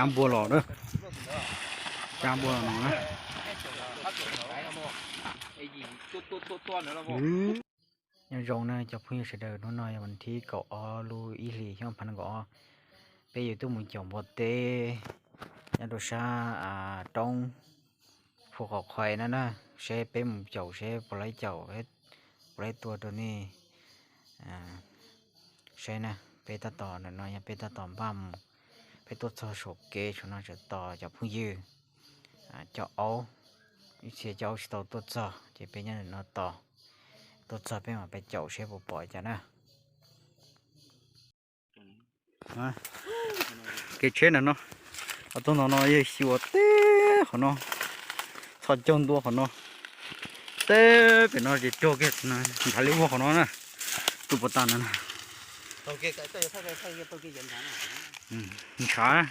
Cab npua los na, cab npua los no na. Nyob zoo na cov phooj ywg sawv daws, hnub no yog vas thib kaum ob lub ib hlis xyoo phav nees nkaum ob, peb yuav tuaj mus caum npua teb nyob rau sab roob Phu Qhov Qhuais no na, seb peb mus caum seb puas laib caum, puas laib tua rau nej saib na. Peb tab tom, ntawm no yog peb tab tom npaj mus, peb tuaj txog saum kev saum no tseem tos cov phooj ywg coj aub, ib txhia coj aub tsis tau tuaj txog ces peb nyob ntawm no tos, tuaj txog peb mam pais caum seb puas pom cas na. Kev tsheb ntawm no, tuaj no no yog xyuas teb qhov no, txhos caug ntua qhov no, teb pem no ces caug kiag ntshav liab vog qhov no na, tus puas tas no na. Ntshav,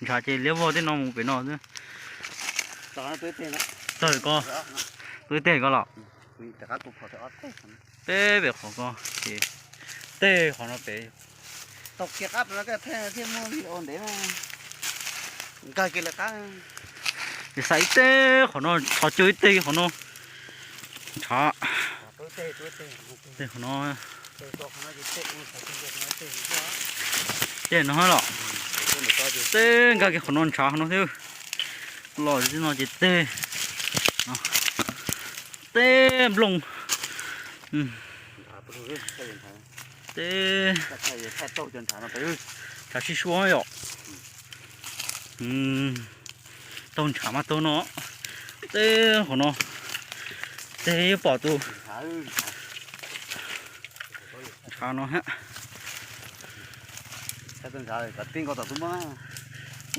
ntshav ces liab vog tej no mus pem no xwb. Txog ko, tus teb ko los teb pem qhov ko ces teb qhov no pem. Nkag kiag li qab, ces xav ib teg qhov no, txhos caug ib teg qhov no, ntshav. Tej qhov no, tej no los, tej nkag kiag qhov no ntshav qhov no thiab. Los txij no ces tej, tej nplooj, tej ntshav sib sua yom. Taug ntshav mas taug no, tej qhov no, tej yuav pom tus ntshav no.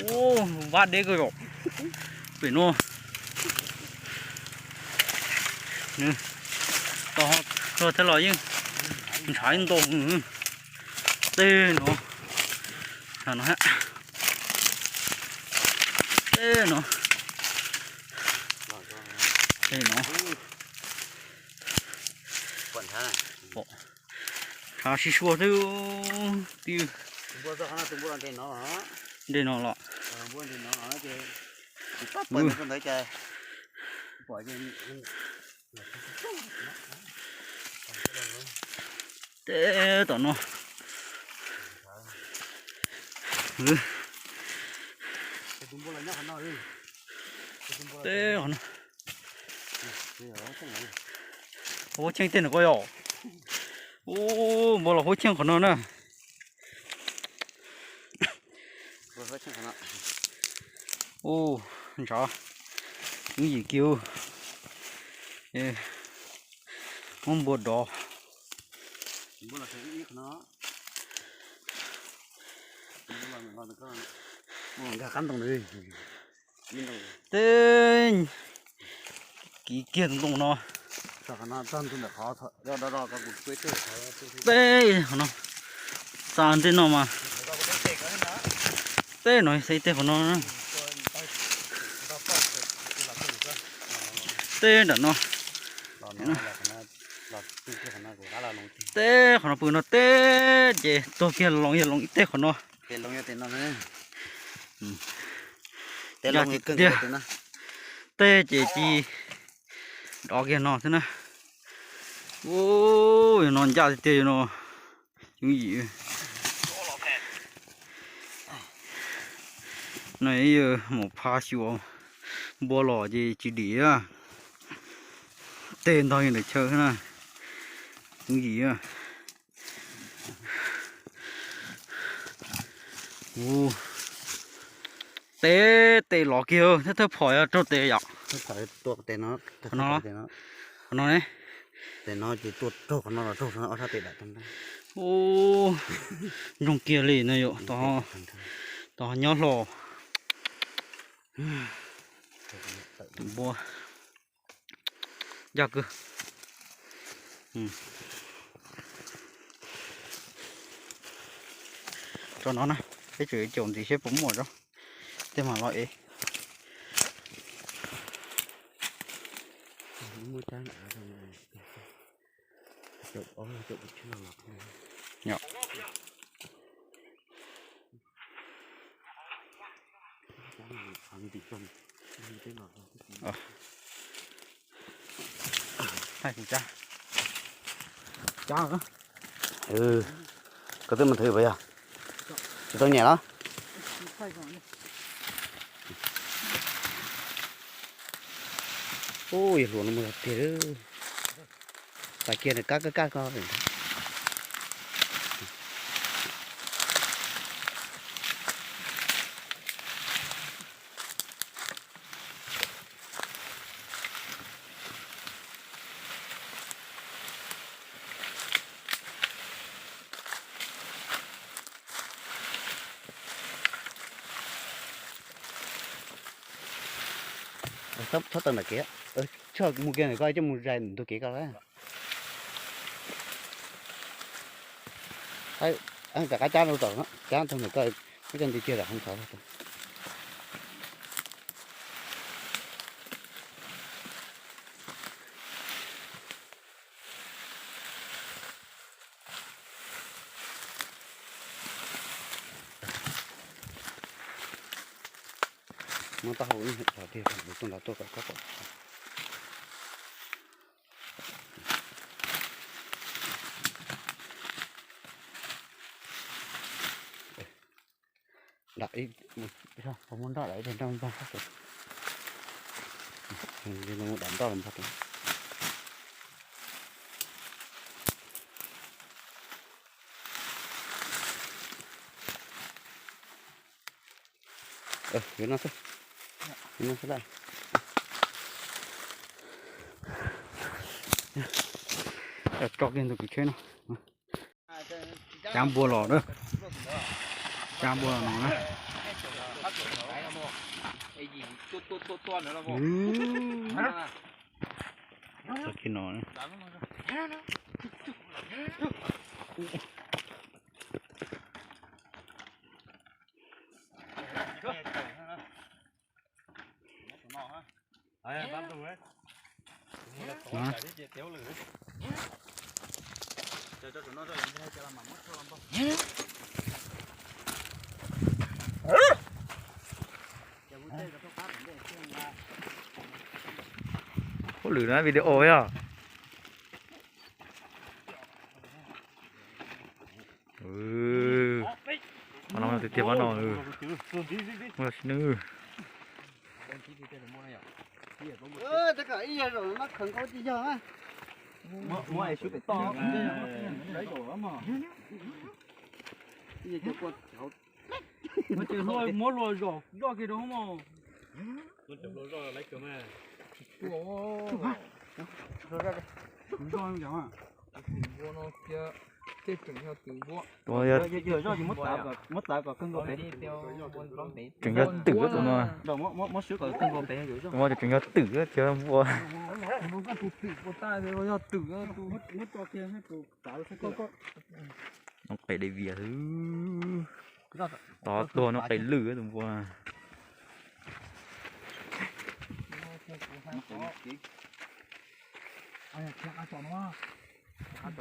Ua, vab deb kawg yom. Pem no, tos thiab los yeej ntshav ib ntau. Tej no, tej no, tej no. Ntshav sib sua xwb. Twb, ntej no los. Tej tom no. Tej qhov no. Huab cheej tej no ko yom. Ua, npua los huab cheej qhov no na. Ua, ntshav, yooj yim kiag. Muab npua dov. Tej kiv kiag tus ntoo no. Tej qhov no, xa tej no mas. Tej no xaiv tej qhov no. Tej nram no. Tej qhov no pw no tej ces tuag kiag loos yog loos ib teg qhov no. Tej ces ci dov kiag no xwb na. Ua, yog no ncaj tiag tiag yog no. Yooj yim. No yog mus phab xyuas npua los ces tsis dim. Tej ntog yog ntawm chaw xwb na. Yooj yim. Tej, tej lov kiag, thawj thawj phom yog raug tes yom. Qhov no ne. Tes no ces tua raug qhov no los raug ob sab tes dam. Ub, ntsoog kiag li no yom, tos nyob hlo. Tus npua ncaj kawg. Tso no na, peb tseem caum ntxiv seb puas muaj tso, tej mam los ev. Thaij kuv cab. Cab. Koj twb mus thwv puas yog? Tsis tau nyem los? Ub, yog hluas no mus tiag. Pais kiag nws kab kab kab ko. Txhob tawm ntawm kev, txhob mus kiag ntawm ko coj mus zais ntug kev ko lawm. Rov qab cab rau tom, cab tau ntawm ko, muab coj nti kiag tom hoob tod. Muab taub hau ib nyuag tso tiag, tuaj nrad tuaj kom koj pom. Dam ib, puas muaj nroj dam ib teg nroj npog, dam nroj los npog. Yuav no xwb, yuav no xwb lawm. Tso kiag ntug kwv tsheb no. Cab npua los na. Cab npua los no na. Tso kiag no na. Hauj lwm na, video yog. Tiag tiag pab no, muaj lub sib nws. Muab hlua zom zoj kiag rau mog. Tus zoj no cia tej tseem yog tus npua. Yog zoj ces muab txav kom kawg nkaus pem. Tseem yog twm tus no. Muab swb kom kawg nkaus pem. Tus no ces tseem yog twm tiag npua. Yog twm. Noob qes dai vias xwb. Tov tuag noob qes lwj tus npua. Rab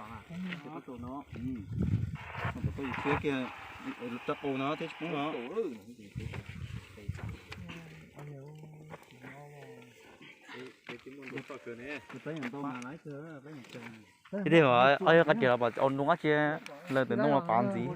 qau no thiab tsis poob no. Ib teg ob yog qab ris los pom au ntoo qab tsi, lawv tus ntoo los pov ntxiv.